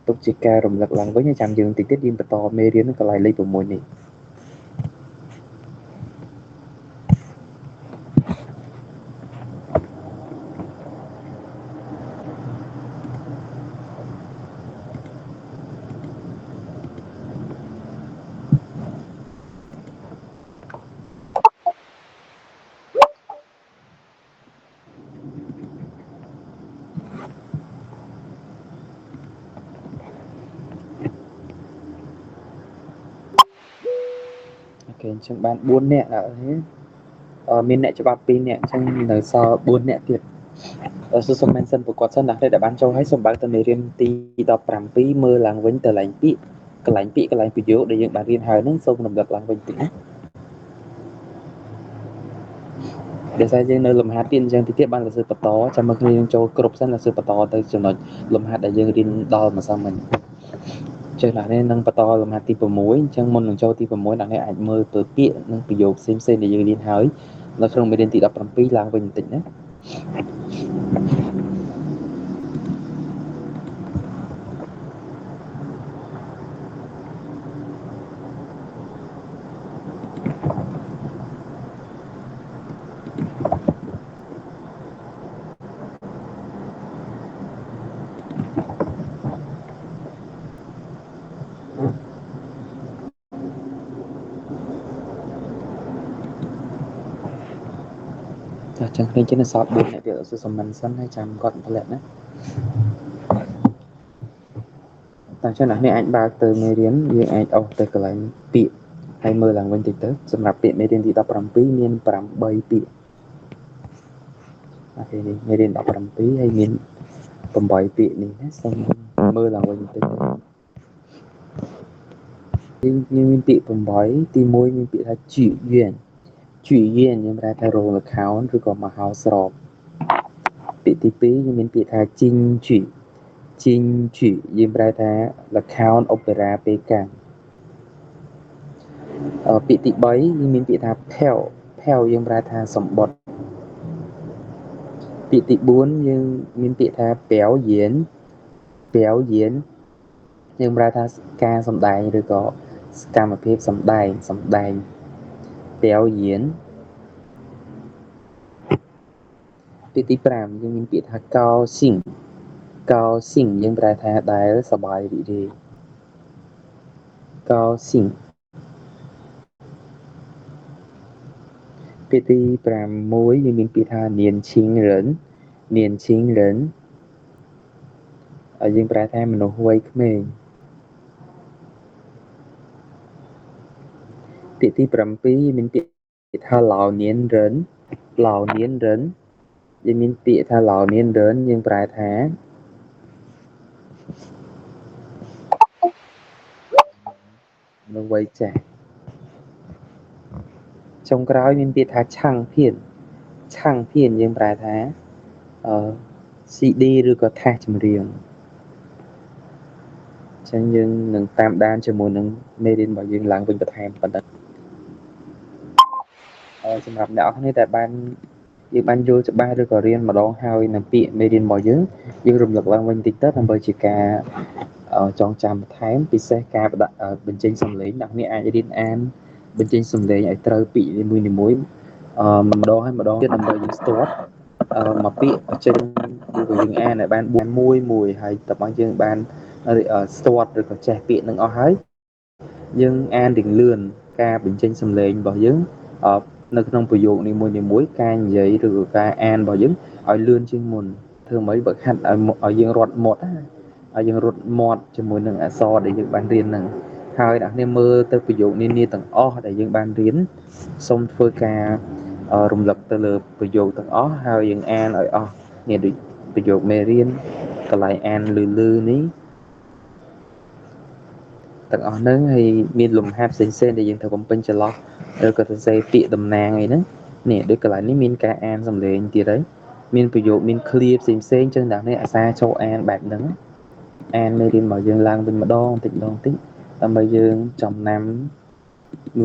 ទុកជាការរំលឹកឡើងវិញចាំយើងតិចទៀតយើងបន្តមេរៀនកន្លែងលេខ6នេះ អូខេអញ្ចឹងបាន4នាក់ដល់នេះមានអ្នកច្បាប់2នាក់អញ្ចឹងនៅសល់4នាក់ទៀតសូម mention ប្រកបសិនណាដែលបានចូលហើយសូមបើកទៅមេរៀនទី17មើលឡើងវិញទៅឡើងពាក្យកន្លែងពាក្យកន្លែងប្រយោគដែលយើងបានរៀនហើយហ្នឹងសូមរំលឹកឡើងវិញតិចណាដោយសារយើងនៅលំហាត់ទៀតអញ្ចឹងតិចទៀតបានលសើបន្តចាំមើលគ្នាយើងចូលគ្រប់សិនលសើបន្តទៅចំណុចលំហាត់ដែលយើងរៀនដល់ម្សិលមិញចឹងអ្នកនេះនឹងបន្តលំហាត់ទី6អញ្ចឹងមុននឹងចូលទី6អ្នកនេះអាចមើលទៅពាក្យនិងប្រយោគផ្សេងៗដែលយើងរៀនហើយនៅក្នុងមេរៀនទី17ឡើងវិញបន្តិចណាចឹងគ្នាជិះនៅសល់4អ្នកទៀតអត់សុំមិនសិនហើយចាំគាត់ផលិតណាតែចឹងអ្នកនេះអាចបើកទៅមេរៀនយើងអាចអស់ទៅកន្លែងពាក្យហើយមើលឡើងវិញតិចទៅសម្រាប់ពាក្យមេរៀនទី17មាន8ពាក្យអូខេនេះមេរៀន17ហើយមាន8ពាក្យនេះណាសូមមើលឡើងវិញបន្តិចទៅយើងមានពាក្យ8ទី1មានពាក្យថាជីយៀនជីយៀនយើងប្រែថារោងល្ខោនឬក៏មហោស្រពពាក្យទី2យើងមានពាក្យថាជីងជីជីងជីយើងប្រែថាល្ខោនអូប៉េរ៉ាពេលកាំងពាក្យទី3យើងមានពាក្យថាផែវផែវយើងប្រែថាសម្បត្តិពាក្យទី4យើងមានពាក្យថាពាវយៀនពាវយៀនយើងប្រែថាការសម្ដែងឬក៏សកម្មភាពសម្ដែងសម្ដែងពាវយៀនពាក្យទី5យើងមានពាក្យថាកោស៊ីងកោស៊ីងយើងប្រែថាដែលសប្បាយរីករាយកោស៊ីងពាក្យទី6យើងមានពាក្យថានៀនឈីងរិននៀនឈីងរិនយើងប្រែថាមនុស្សវ័យក្មេងពាក្យទី7មានពាក្យថាឡោនៀនរិនឡោនៀនរិនយើងមានពាក្យថាឡោនៀនរិនយើងប្រែថាមនុស្សវ័យចាស់ចុងក្រោយមានពាក្យថាឆាំងភៀនឆាំងភៀនយើងប្រែថាអឺ CD ឬក៏ថាសចម្រៀងចឹងយើងនឹងតាមដានជាមួយនឹងមេរៀនរបស់យើងឡើងវិញបន្ថែមប៉ុណ្ណឹងសម្រាប់អ្នកនរគ្នាដែលបានយើងបានយល់ច្បាស់ឬក៏រៀនម្ដងហើយនៅពាក្យមេរៀនរបស់យើងយើងរំលឹកឡើងវិញតិចទៅដើម្បីជាការចងចាំបន្ថែមពិសេសការបញ្ចេញសំឡេងអ្នកនេះអាចរៀនអានបញ្ចេញសំឡេងឲ្យត្រូវពាក្យនីមួយៗម្ដងហើយម្ដងទៀតដើម្បីយើងស្ទាត់មកពាក្យចេញឬក៏យើងអានឲ្យបានមួយមួយហើយតើបើយើងបានស្ទាត់ឬក៏ចេះពាក្យនឹងអស់ហើយយើងអានរៀងលឿនការបញ្ចេញសំឡេងរបស់យើងនៅក្នុងប្រយោគនីមួយៗការនិយាយឬក៏ការអានរបស់យើងឲ្យលឿនជាងមុនធ្វើម៉េចបើខាត់ឲ្យយើងរត់មាត់ឲ្យយើងរត់មាត់ជាមួយនឹងអក្សរដែលយើងបានរៀនហ្នឹងហើយអ្នកនេះមើលទៅប្រយោគនានាទាំងអស់ដែលយើងបានរៀនសូមធ្វើការរំលឹកទៅលើប្រយោគទាំងអស់ហើយយើងអានឲ្យអស់នេះដូចប្រយោគមេរៀនកន្លែងអានលឺលឺនេះទាំងអស់ហ្នឹងហើយមានលំហាត់ផ្សេងៗដែលយើងត្រូវបំពេញចន្លោះឬក៏សរសេរពាក្យតំណាងអីហ្នឹងនេះដូចកន្លែងនេះមានការអានសំឡេងទៀតហើយមានប្រយោគមានឃ្លាផ្សេងៗចឹងអ្នកនេះអាសាចូលអានបែបហ្នឹងអានមេរៀនរបស់យើងឡើងវិញម្ដងតិចម្ដងតិចដើម្បីយើងចំណាំ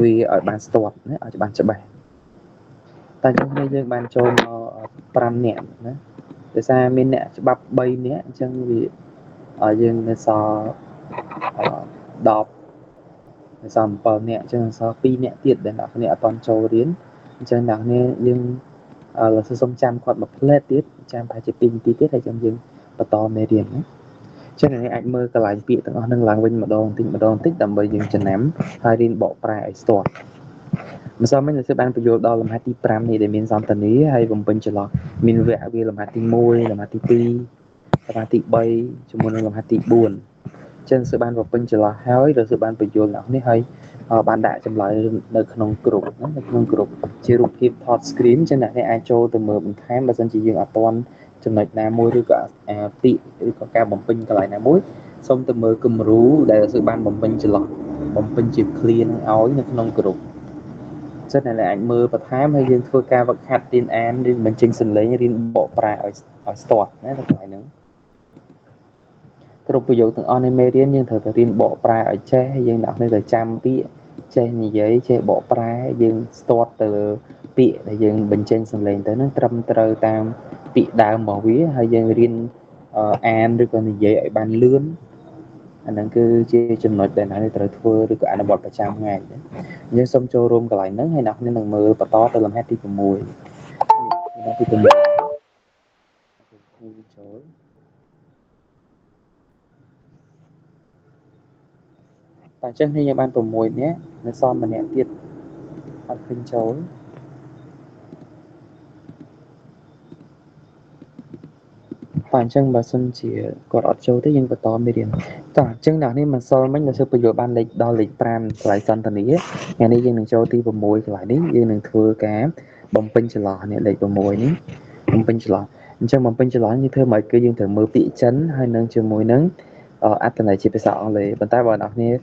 វាឲ្យបានស្ទាត់ណាឲ្យបានច្បាស់តែចឹងគ្នាយើងបានចូលមក5នាក់ណាដោយសារមានអ្នកច្បាប់3នាក់អញ្ចឹងវា យើងនៅសល់10នៅសល់7នាក់អញ្ចឹងសល់2នាក់ទៀតដែលអ្នកគ្នាអត់ទាន់ចូលរៀនអញ្ចឹងអ្នកគ្នាយើងលើសូមចាំគាត់មួយផ្លែតទៀតចាំប្រហែលជា2នាទីទៀតហើយចាំយើងបន្តមេរៀនណាចឹងអ្នកអាចមើលកន្លែងពាក្យទាំងអស់នឹងឡើងវិញម្ដងតិចម្ដងតិចដើម្បីយើងចំណាំហើយរៀនបកប្រែឲ្យស្ទាត់ម្សិលមិញเราបានបញ្យល់ដល់លំហាត់ទី5នេះដែលមានសន្តានាហើយបំពេញចន្លោះមានវគ្គវាលំហាត់ទី1លំហាត់ទី2លំហាត់ទី3ជាមួយនឹងលំហាត់ទី4ចឹងគឺបានបំពេញចន្លោះហើយเราគឺបានបញ្យល់អ្នកនេះហើយបានដាក់ចម្លើយនៅក្នុងក្រុមណានៅក្នុងក្រុមជារូបភាពថត screen ចឹងអ្នកនេះអាចចូលទៅមើលបន្ថែមបើសិនជាយើងអត់ទាន់ចំណុចណាមួយឬក៏ពាក្យឬក៏ការបំពេញកន្លែងណាមួយសូមទៅមើលគំរូដែលគឺបានបំពេញចន្លោះបំពេញជា clear នឹងឲ្យនៅក្នុងក្រុមចឹងអ្នកអាចមើលបន្ថែមហើយយើងធ្វើការវឹកហាត់រៀនអានរៀនបញ្ចេញសំឡេងរៀនបកប្រែឲ្យស្ទាត់ណានៅកន្លែងហ្នឹងគ្រប់ប្រយោគទាំងអស់នៃមេរៀនយើងត្រូវតែរៀនបកប្រែឲ្យចេះយើងអ្នកនេះត្រូវចាំពាក្យចេះនិយាយចេះបកប្រែយើងស្ទាត់ទៅពាក្យដែលយើងបញ្ចេញសំឡេងទៅនឹងត្រឹមត្រូវតាមពាក្យដើមរបស់វាហើយយើងរៀនអានឬក៏និយាយឲ្យបានលឿនអាហ្នឹងគឺជាចំណុចដែលអ្នកនេះត្រូវធ្វើឬក៏អនុវត្តប្រចាំថ្ងៃយើងសូមចូលរួមកន្លែងហ្នឹងហើយអ្នកនេះនឹងមើលបន្តទៅលំហាត់ទី6លំហាត់ទី6ចូលតែអញ្ចឹងនេះយើងបាន6នាក់នៅសល់ម្នាក់ទៀតអត់ឃើញចូលតែអញ្ចឹងបើសិនជាគាត់អត់ចូលទេយើងបន្តមេរៀនតោះអញ្ចឹងអ្នកនេះមិនសល់មិញដល់ធ្វើបញ្យល់បានលេខដល់លេខ5កន្លែងសន្តានាថ្ងៃនេះយើងនឹងចូលទី6កន្លែងនេះយើងនឹងធ្វើការបំពេញចន្លោះនេះលេខ6នេះបំពេញចន្លោះអញ្ចឹងបំពេញចន្លោះយើងធ្វើមកគឺយើងត្រូវមើលពាក្យចិនហើយនឹងជាមួយនឹងអត្ថន័យជាភាសាអង់គ្លេសប៉ុន្តែបើអ្នកនេះ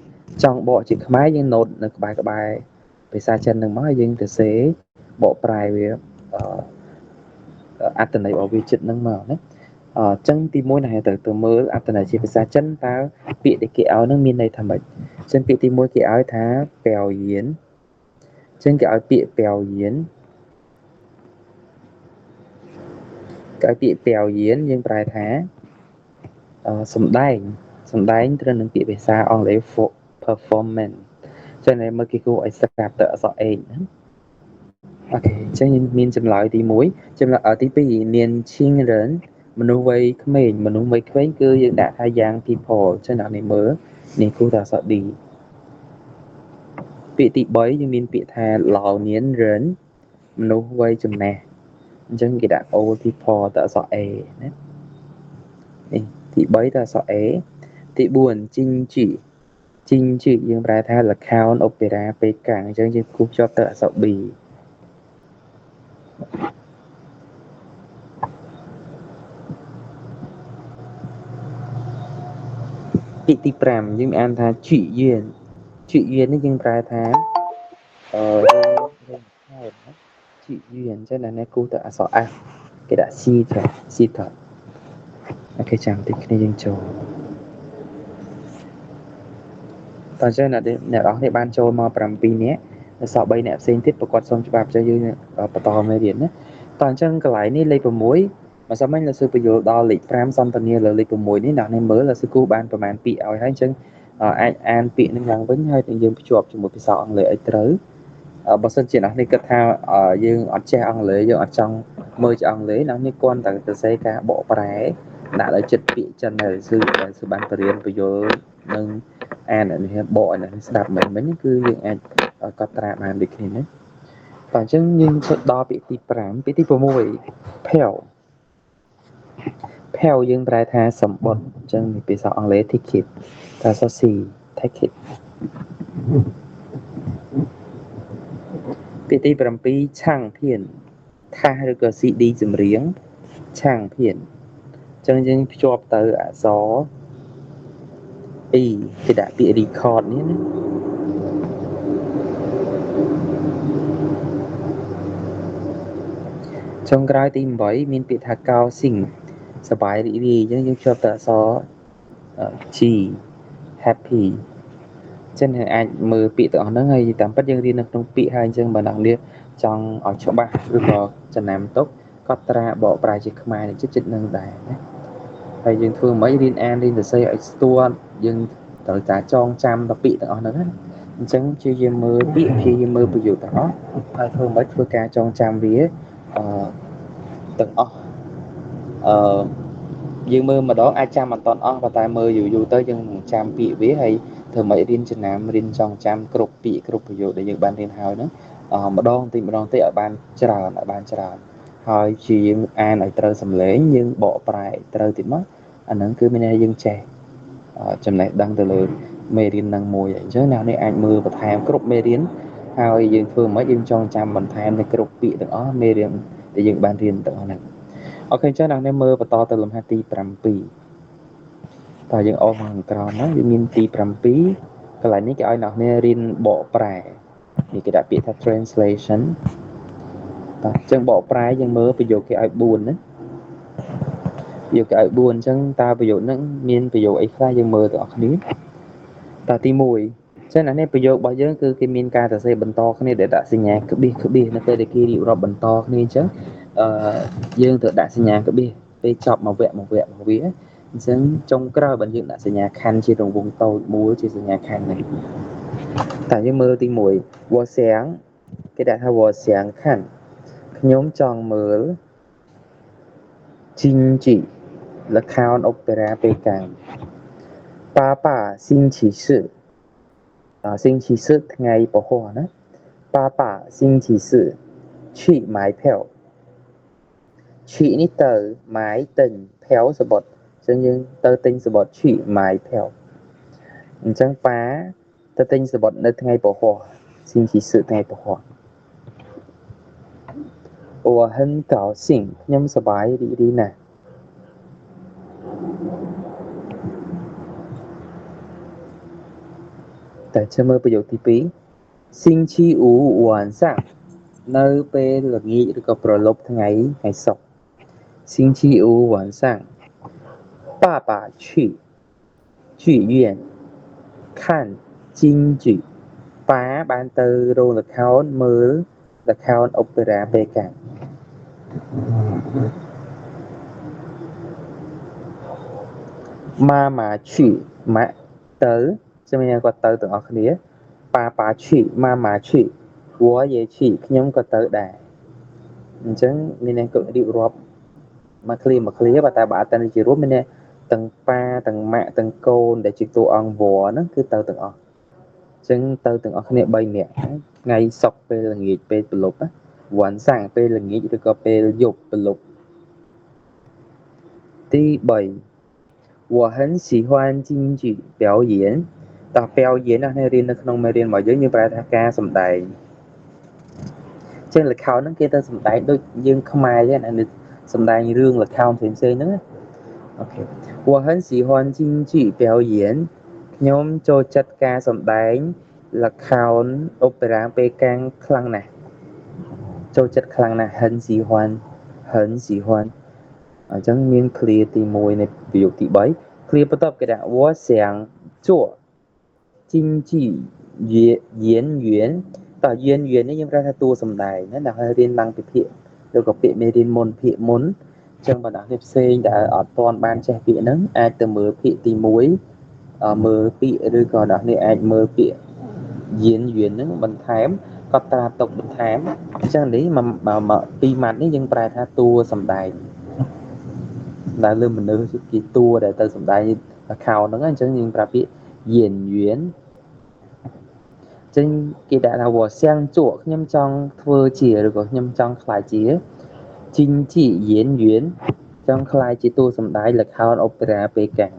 ចង់បកជាខ្មែរយើងណូតនៅក្បែរក្បែរភាសាចិននឹងមកហើយយើងទៅសេបកប្រែវាអត្ថន័យរបស់វាចិត្តនឹងមកណាអញ្ចឹងទី1ណាត្រូវទៅមើលអត្ថន័យជាភាសាចិនតើពាក្យដែលគេឲ្យនឹងមានន័យថាម៉េចអញ្ចឹងពាក្យទី1គេឲ្យថាពាវយៀនអញ្ចឹងគេឲ្យពាក្យពាវយៀនគេឲ្យពាក្យពាវយៀនយើងប្រែថាសំដែងសំដែងត្រូវនឹងពាក្យភាសាអង់គ្លេស performance ចឹងតែមើលគេគួរឲ្យស្រាប់ទៅអក្សរ H ណាអូខេអញ្ចឹងមានចម្លើយទី1ចម្លើយទី2នានឈីងរិនមនុស្សវ័យក្មេងមនុស្សវ័យក្មេងគឺយើងដាក់ថា young people អញ្ចឹងអ្នកនេះមើលនេះគូថាអក្សរ D ពាក្យទី3យើងមានពាក្យថា lao nian ren មនុស្សវ័យចំណាស់អញ្ចឹងគេដាក់ old people ទៅអក្សរ A ណានេះទី3ទៅអក្សរ A ទី4ជីងជីជីងជីយើងប្រែថាល្ខោនអូប៉េរ៉ាពេកាំងអញ្ចឹងយើងគូសជាប់ទៅអក្សរ B ពាក្យទី5យើងអានថាជីយៀនជីយៀននេះយើងប្រែថារោងខោនណាជីយៀនអញ្ចឹងណាគូសទៅអក្សរ F គេដាក់ C ទៅ C ទៅអូខេចាំតិចគ្នាយើងចូលតើចឹងអ្នកនរនេះបានចូលមក7នាក់នៅសល់3នាក់ផ្សេងទៀតប្រកាសសូមច្បាប់ចុះយើងបន្តមេរៀនណាតើអញ្ចឹងកន្លែងនេះលេខ6ម្សិលមិញលោកស៊ឺបញ្យល់ដល់លេខ5សន្តានាលើលេខ6នេះអ្នកនេះមើលលោកស៊ឺគូបានប្រហែលពាក្យឲ្យហើយអញ្ចឹងអាចអានពាក្យនឹងឡើងវិញហើយនឹងយើងភ្ជាប់ជាមួយភាសាអង់គ្លេសឲ្យត្រូវបើសិនជាអ្នកនេះគិតថាយើងអត់ចេះអង់គ្លេសយើងអត់ចង់មើលជាអង់គ្លេសអ្នកនេះគ្រាន់តែសរសេរការបកប្រែដាក់ឲ្យចិត្តពាក្យចិនហើយស៊ឺបានបរៀនបញ្យល់នឹងអាននេះបកឲ្យអ្នកនេះស្ដាប់មិនមិញគឺយើងអាចកត់ត្រាបានដូចគ្នាណាតើអញ្ចឹងយើងដល់ពាក្យទី5ពាក្យទី6ភៅភៅយើងប្រែថាសម្បត្តិអញ្ចឹងភាសាអង់គ្លេស ticket តើអក្សរ C ticket ពាក្យទី7ឆាំងភៀនថាសឬក៏ CD ចម្រៀងឆាំងភៀនអញ្ចឹងយើងភ្ជាប់ទៅអក្សរ E គេដាក់ពាក្យ record នេះណាចុងក្រោយទី8មានពាក្យថាកោស៊ីងសบายរីករាយអញ្ចឹងយើងភ្ជាប់ទៅអក្សរ G happy ចឹងអាចមើលពាក្យទាំងអស់ហ្នឹងហើយតាមពិតយើងរៀននៅក្នុងពាក្យហើយអញ្ចឹងបើអ្នកនរចង់ឲ្យច្បាស់ឬក៏ចំណាំទុកកត់ត្រាបកប្រែជាខ្មែរនេះចិត្តនឹងដែរណា ហើយយើងធ្វើមិនរៀនអានរៀនសរសេរឲ្យស្ទាត់យើងត្រូវតែចងចាំតែពាក្យទាំងអស់ហ្នឹងណាអញ្ចឹងព្យាយាមមើលពាក្យព្យាយាមមើលប្រយោគទាំងអស់ហើយធ្វើមិនធ្វើការចងចាំវាអឺទាំងអស់អឺយើងមើលម្ដងអាចចាំមិនតាន់អស់ប៉ុន្តែមើលយូរយូរទៅយើងនឹងចាំពាក្យវាហើយធ្វើមិនរៀនចំណាំរៀនចងចាំគ្រប់ពាក្យគ្រប់ប្រយោគដែលយើងបានរៀនហើយហ្នឹងម្ដងតិចម្ដងតិចឲ្យបានច្រើនឲ្យបានច្រើនហើយព្យាយាមអានឲ្យត្រូវសំឡេងយើងបកប្រែត្រូវទៀតមកអាហ្នឹងគឺមានន័យយើងចេះចំណេះដឹងទៅលើមេរៀននឹងមួយអញ្ចឹងអ្នកនេះអាចមើលបន្ថែមគ្រប់មេរៀនហើយយើងធ្វើមិនយើងចងចាំបន្ថែមនៅគ្រប់ពាក្យទាំងអស់មេរៀនដែលយើងបានរៀនទាំងអស់ហ្នឹងអូខេអញ្ចឹងអ្នកនេះមើលបន្តទៅលំហាត់ទី7តើយើងអូសមកខាងក្រោមហ្នឹងវាមានទី7កន្លែងនេះគេឲ្យអ្នកនេះរៀនបកប្រែនេះគេដាក់ពាក្យថា translation តើអញ្ចឹងបកប្រែយើងមើលប្រយោគគេឲ្យ4ណាប្រយោគគេឲ្យ4អញ្ចឹងតើប្រយោគហ្នឹងមានប្រយោគអីខ្លះយើងមើលទាំងអស់គ្នាតើទី1ចឹងអានេះប្រយោគរបស់យើងគឺគេមានការសរសេរបន្តគ្នាដែលដាក់សញ្ញាក្បៀសក្បៀសនៅពេលដែលគេរៀបរាប់បន្តគ្នាអញ្ចឹងអឺយើងត្រូវដាក់សញ្ញាក្បៀសពេលចប់មួយវគ្គមួយវគ្គមួយវាអញ្ចឹងចុងក្រោយបើយើងដាក់សញ្ញាខណ្ឌជារង្វង់តូចមួយជាសញ្ញាខណ្ឌនេះតែយើងមើលទី1វសៀងគេដាក់ថាវសៀងខណ្ឌខ្ញុំចង់មើលជីងជីល្ខោនអូប៉េរ៉ាប៉េកាំងប៉ាប៉ា星期四星期四ថ្ងៃពហុណាប៉ាប៉ា星期四去买票去នេះទៅម៉ាយទិញភៅសបុតអញ្ចឹងយើងទៅទិញសបុត去买票អញ្ចឹងប៉ាទៅទិញសបុតនៅថ្ងៃពហុ星期四ថ្ងៃពហុ我很高兴ខ្ញុំសប្បាយរីករាយណាស់តែជមើលប្រយោគទី2星期五晚上នៅពេលល្ងាចឬក៏ប្រលប់ថ្ងៃថ្ងៃសុក្រ星期五晚上爸爸去剧院看京剧ប៉ាបានទៅរោងល្ខោនមើលល្ខោនអូប៉េរ៉ាប៉េកាំងម៉ាម៉ាឈីម៉ាក់ទៅចាំញ៉ាគាត់ទៅទាំងអស់គ្នាប៉ាប៉ាឈីម៉ាម៉ាឈីវយេឈីខ្ញុំក៏ទៅដែរអញ្ចឹងមានអ្នកគាត់រៀបរាប់មកឃ្លាមកឃ្លាបើតែបើអត់តែជារួមមានអ្នកទាំងប៉ាទាំងម៉ាក់ទាំងកូនដែលជាតួអង្គវហ្នឹងគឺទៅទាំងអស់អញ្ចឹងទៅទាំងអស់គ្នា3នាក់ថ្ងៃសុក្រពេលល្ងាចពេលព្រលប់វ៉ាន់សាំងពេលល្ងាចឬក៏ពេលយប់ព្រលប់ទី3我很喜欢京剧表演តោះ表演ណាស់រៀននៅក្នុងមេរៀនរបស់យើងយើងប្រែថាការសម្ដែងអញ្ចឹងល្ខោនហ្នឹងគេទៅសម្ដែងដូចយើងខ្មែរចឹងអានេះសម្ដែងរឿងល្ខោនផ្សេងៗហ្នឹងអូខេ我很喜欢京剧表演ខ្ញុំចូលចិត្តការសម្ដែងល្ខោនអូប៉េរ៉ាប៉េកាំងខ្លាំងណាស់ចូលចិត្តខ្លាំងណាស់很喜欢很喜欢អញ្ចឹងមានឃ្លាទី1នៃប្រយោគទី3ឃ្លាបន្ទាប់គេដាក់我想做京剧演员តើ演员នេះយើងប្រែថាតួសម្ដែងណាដែលរៀនឡើងពីភាគឬក៏ពាក្យមេរៀនមុនភាគមុនអញ្ចឹងបណ្ដានេះផ្សេងដែលអត់ទាន់បានចេះពាក្យហ្នឹងអាចទៅមើលភាគទី1មើលពាក្យឬក៏អ្នកនេះអាចមើលពាក្យយៀនយៀនហ្នឹងបន្ថែមកត់ត្រាទុកបន្ថែមអញ្ចឹងនេះមកពីរម៉ាត់នេះយើងប្រែថាតួសម្ដែងដែលលើមនុស្សគេតួដែលទៅសម្ដែងល្ខោនហ្នឹងអញ្ចឹងយើងប្រើពាក្យយៀនយៀនចឹងគេដាក់ថាវសៀងជក់ខ្ញុំចង់ធ្វើជាឬក៏ខ្ញុំចង់ក្លាយជាជីងជីយៀនយៀនចង់ក្លាយជាតួសម្ដែងល្ខោនអូប៉េរ៉ាប៉េកាំង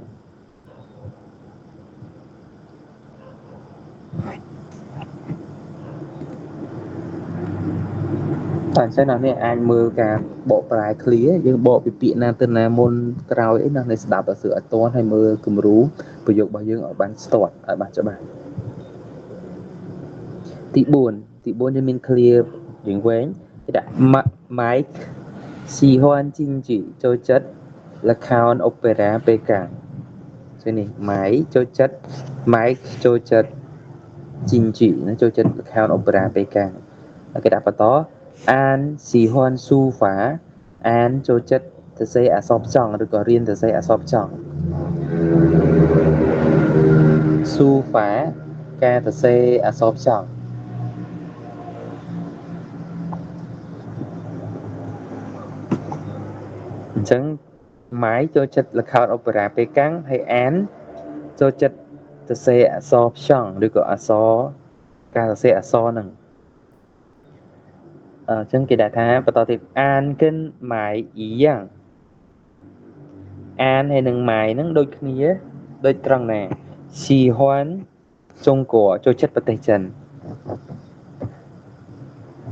តែអញ្ចឹងអ្នកនេះអាចមើលការបកប្រែឃ្លាយើងបកពីពាក្យណាទៅណាមុនក្រោយអីណានេះស្ដាប់ឲ្យស្រួលឲ្យទាន់ហើយមើលគំរូប្រយោគរបស់យើងឲ្យបានស្ទាត់ឲ្យបានច្បាស់ទី4ទី4យើងមានឃ្លារៀងវែងគេដាក់ Mike 喜欢京剧ចូលចិត្តល្ខោនអូប៉េរ៉ាប៉េកាំងចឹងនេះ Mike ចូលចិត្ត Mike ចូលចិត្ត京剧ណាចូលចិត្តល្ខោនអូប៉េរ៉ាប៉េកាំងគេដាក់បន្តអាន喜欢书法អានចូលចិត្ត សរសេរអក្សរផ្ចង់ឬក៏រៀនសរសេរអក្សរផ្ចង់ស៊ូហ្វាការសរសេរអក្សរផ្ចង់អញ្ចឹងម៉ាយចូលចិត្តល្ខោនអូប៉េរ៉ាពេលកាំងហើយអានចូលចិត្តសរសេរអក្សរផ្ចង់ឬក៏អក្សរការសរសេរអក្សរហ្នឹងអញ្ចឹងគេដាក់ថាបន្តទៀតអានកិនម៉ាយអ៊ីយ៉ាងអានហើយនឹងម៉ាយហ្នឹងដូចគ្នាដូចត្រង់ណាស៊ីហួនចុងកចូលចិត្តប្រទេសចិន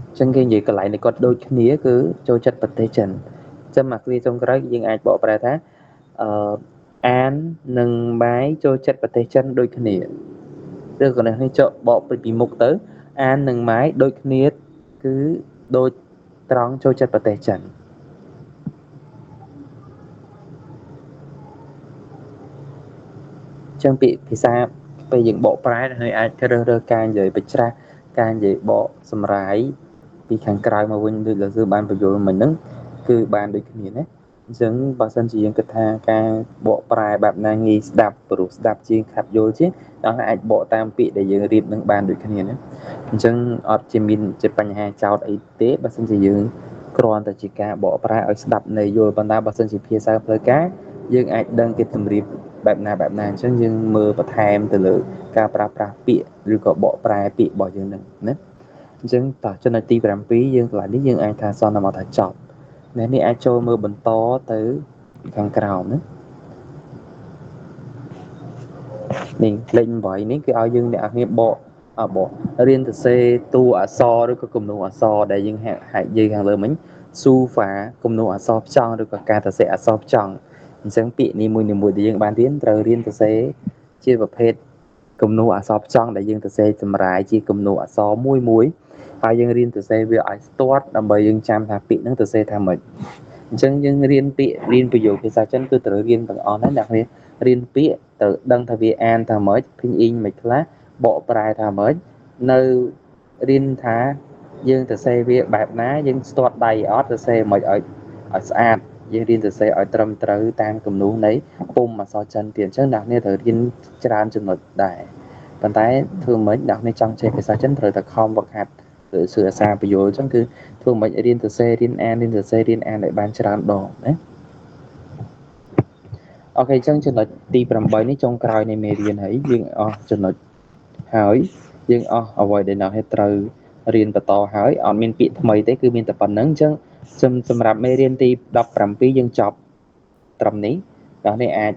អញ្ចឹងគេនិយាយកន្លែងនេះគាត់ដូចគ្នាគឺចូលចិត្តប្រទេសចិនចឹងមកឃ្លាចុងក្រោយយើងអាចបកប្រែថាអឺអាននិងម៉ាយចូលចិត្តប្រទេសចិនដូចគ្នាឬក៏នេះចុះបកពីមុខទៅអាននិងម៉ាយដូចគ្នាគឺដូចត្រង់ចូលចិត្តប្រទេសចិនចឹងពាក្យភាសាពេលយើងបកប្រែហើយអាចជ្រើសរើសការនិយាយបច្រាស់ការនិយាយបកសម្រាយពីខាងក្រៅមកវិញដូចលើគឺបានបញ្យល់មិញហ្នឹងគឺបានដូចគ្នាណាអញ្ចឹងបើសិនជាយើងគិតថាការបកប្រែបែបណាងាយស្ដាប់ព្រោះស្ដាប់ជាងខាប់យល់ជាងដល់អាចបកតាមពាក្យដែលយើងរៀបនឹងបានដូចគ្នាណាអញ្ចឹងអត់ជាមានជាបញ្ហាចោតអីទេបើសិនជាយើងគ្រាន់តែជាការបកប្រែឲ្យស្ដាប់នៃយល់ប៉ុន្តែបើសិនជាភាសាផ្លូវការយើងអាចដឹងគេទម្រាបបែបណាបែបណាអញ្ចឹងយើងមើលបន្ថែមទៅលើការប្រើប្រាស់ពាក្យឬក៏បកប្រែពាក្យរបស់យើងនឹងណាអញ្ចឹងតោះចំណុចទី7យើងកន្លែងនេះយើងអាចថាសន្មតថាចប់នេះអាចចូលមើលបន្តទៅខាងក្រោមណានេះលេខ8នេះគឺឲ្យយើងអ្នកគ្នាបកបករៀនសរសេរតួអក្សរឬក៏គំនូសអក្សរដែលយើងហាក់និយាយខាងលើមិញស៊ូហ្វាគំនូសអក្សរផ្ចង់ឬក៏ការសរសេរអក្សរផ្ចង់អញ្ចឹងពាក្យនេះមួយៗដែលយើងបានរៀនត្រូវរៀនសរសេរជាប្រភេទគំនូសអក្សរផ្ចង់ដែលយើងសរសេរសម្រាយជាគំនូសអក្សរមួយមួយហើយយើងរៀនសរសេរវាឲ្យស្ទាត់ដើម្បីយើងចាំថាពាក្យហ្នឹងសរសេរថាម៉េចអញ្ចឹងយើងរៀនពាក្យរៀនប្រយោគភាសាចិនគឺត្រូវរៀនទាំងអស់ណាអ្នកគ្នារៀនពាក្យត្រូវដឹងថាវាអានថាម៉េចភីងអ៊ីងមិនខ្លះបកប្រែថាម៉េចនៅរៀនថាយើងសរសេរវាបែបណាយើងស្ទាត់ដៃអត់សរសេរមិនឲ្យស្អាតយើងរៀនសរសេរឲ្យត្រឹមត្រូវតាមគំនូសនៃពុំអក្សរចិនទៀតអញ្ចឹងអ្នកគ្នាត្រូវរៀនច្រើនចំណុចដែរប៉ុន្តែធ្វើម៉េចអ្នកគ្នាចង់ចេះភាសាចិនត្រូវតែខំវឹកហាត់ឬសឿអាសាបញ្យល់អញ្ចឹងគឺធ្វើម៉េចរៀនសរសេររៀនអានរៀនសរសេររៀនអានឲ្យបានច្រើនដងណាអូខេអញ្ចឹងចំណុចទី8នេះចុងក្រោយនៃមេរៀនហើយយើងអស់ចំណុចហើយយើងអស់អ្វីដែលអ្នកត្រូវរៀនបន្តហើយអត់មានពាក្យថ្មីទេគឺមានតែប៉ុណ្្នឹងអញ្ចឹងសម្រាប់មេរៀនទី17យើងចប់ត្រឹមនេះដល់នេះអាច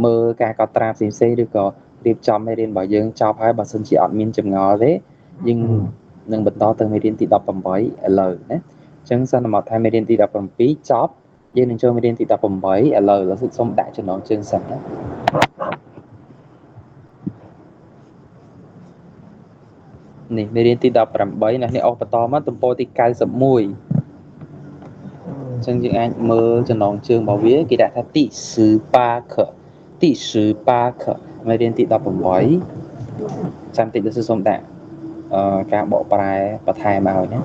មើលការកត់ត្រាផ្សេងៗឬក៏រៀបចំមេរៀនរបស់យើងចប់ហើយបើសិនជាអត់មានចម្ងល់ទេយើងនឹងបន្តទៅមេរៀនទី18ឥឡូវណាអញ្ចឹងសន្មតថាមេរៀនទី17ចប់យើងនឹងចូលមេរៀនទី18ឥឡូវសូមដាក់ចំណងជើងសិនណានេះមេរៀនទី18ណានេះអស់បន្តមកទំព័រទី91អញ្ចឹងយើងអាចមើលចំណងជើងរបស់វាគេដាក់ថាទី18ខទី18ខមេរៀនទី18ចាំតិចទៅសូមដាក់ការបកប្រែបន្ថែមឲ្យណា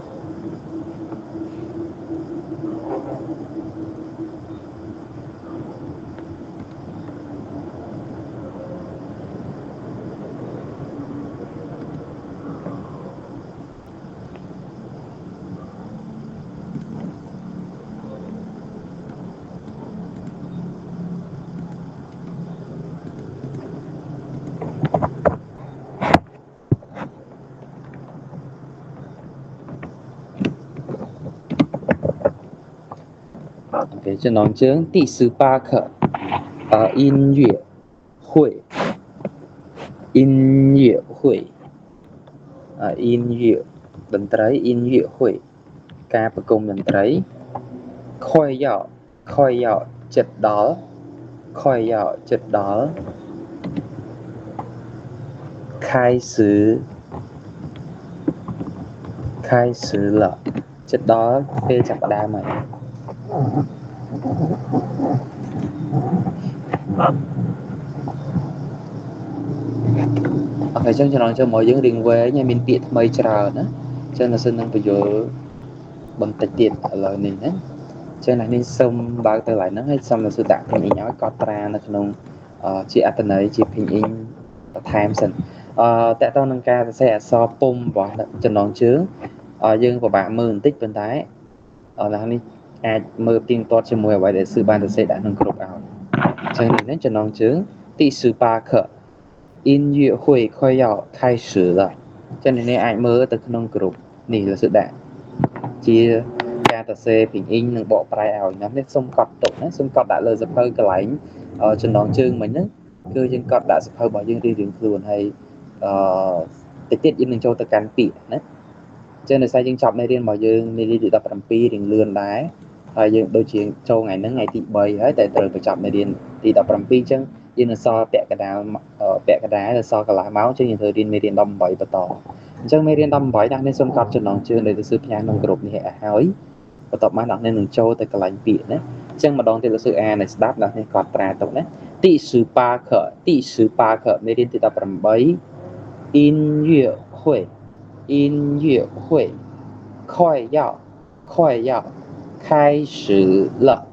ចំណងជើង第18课音乐会音乐会音乐តន្ត្រី音乐会ការប្រគំតន្ត្រី快要快要ចិត្តដល់快要ចិត្តដល់开始开始了ចិត្តដល់ពេលចាប់ផ្ដើមហើយអូខេចឹងចំណងជើងមកយើងរៀងវែងហើយមានពាក្យថ្មីច្រើនណាចឹងនៅសិននឹងបញ្យល់បន្តិចទៀតឥឡូវនេះណា ចឹងអ្នកនេះសូមបើកទៅឡើយហ្នឹងហើយសូមលោកស៊ឺដាក់ 拼音 ឲ្យកត់ត្រានៅក្នុងជាអត្ថន័យជា 拼音 បន្ថែមសិនអឺតើតើនឹងការសរសេរអក្សរពុំរបស់ចំណងជើងយើងពិបាកមើលបន្តិចប៉ុន្តែអ្នកនេះអាចមើលទៀងទាត់ជាមួយអ្វីដែលស៊ឺបានសរសេរដាក់ក្នុងក្រុមឲ្យអញ្ចឹងនេះចំណងជើងទី18课音乐会快要开始了ចឹងនេះអាចមើលទៅក្នុងក្រុមនេះលោកស៊ឺដាក់ជាការសរសេរ 拼音 និងបកប្រែឲ្យណានេះសូមកត់ទុកណាសូមកត់ដាក់លើសភៅកន្លែងចំណងជើងមិញហ្នឹងគឺយើងកត់ដាក់សភៅរបស់យើងរៀងៗខ្លួនហើយអឺតិចទៀតយើងនឹងចូលទៅកាន់ពាក្យណាអញ្ចឹងដោយសារយើងចប់មេរៀនរបស់យើងមេរៀនទី17រៀងលឿនដែរហើយយើងដូចជាចូលថ្ងៃហ្នឹងថ្ងៃទី3ហើយតែត្រូវបញ្ចប់មេរៀនទី17អញ្ចឹងយើងនឹងសល់ពាក់កណ្ដាលពាក់កណ្ដាលសល់កន្លះម៉ោងអញ្ចឹងយើងត្រូវរៀនមេរៀន18បន្តអញ្ចឹងមេរៀន18អ្នកនេះសូមកត់ចំណងជើងដែលទៅស៊ឺផ្ញើក្នុងក្រុមនេះឲ្យហើយបន្ទាប់មកអ្នកនេះនឹងចូលទៅកន្លែងពាក្យណាអញ្ចឹងម្ដងទៀតលោកស៊ឺអានឲ្យស្ដាប់អ្នកនេះកត់ត្រាទុកណាទី18课第18课មេរៀនទី18音乐会音乐会快要快要开始了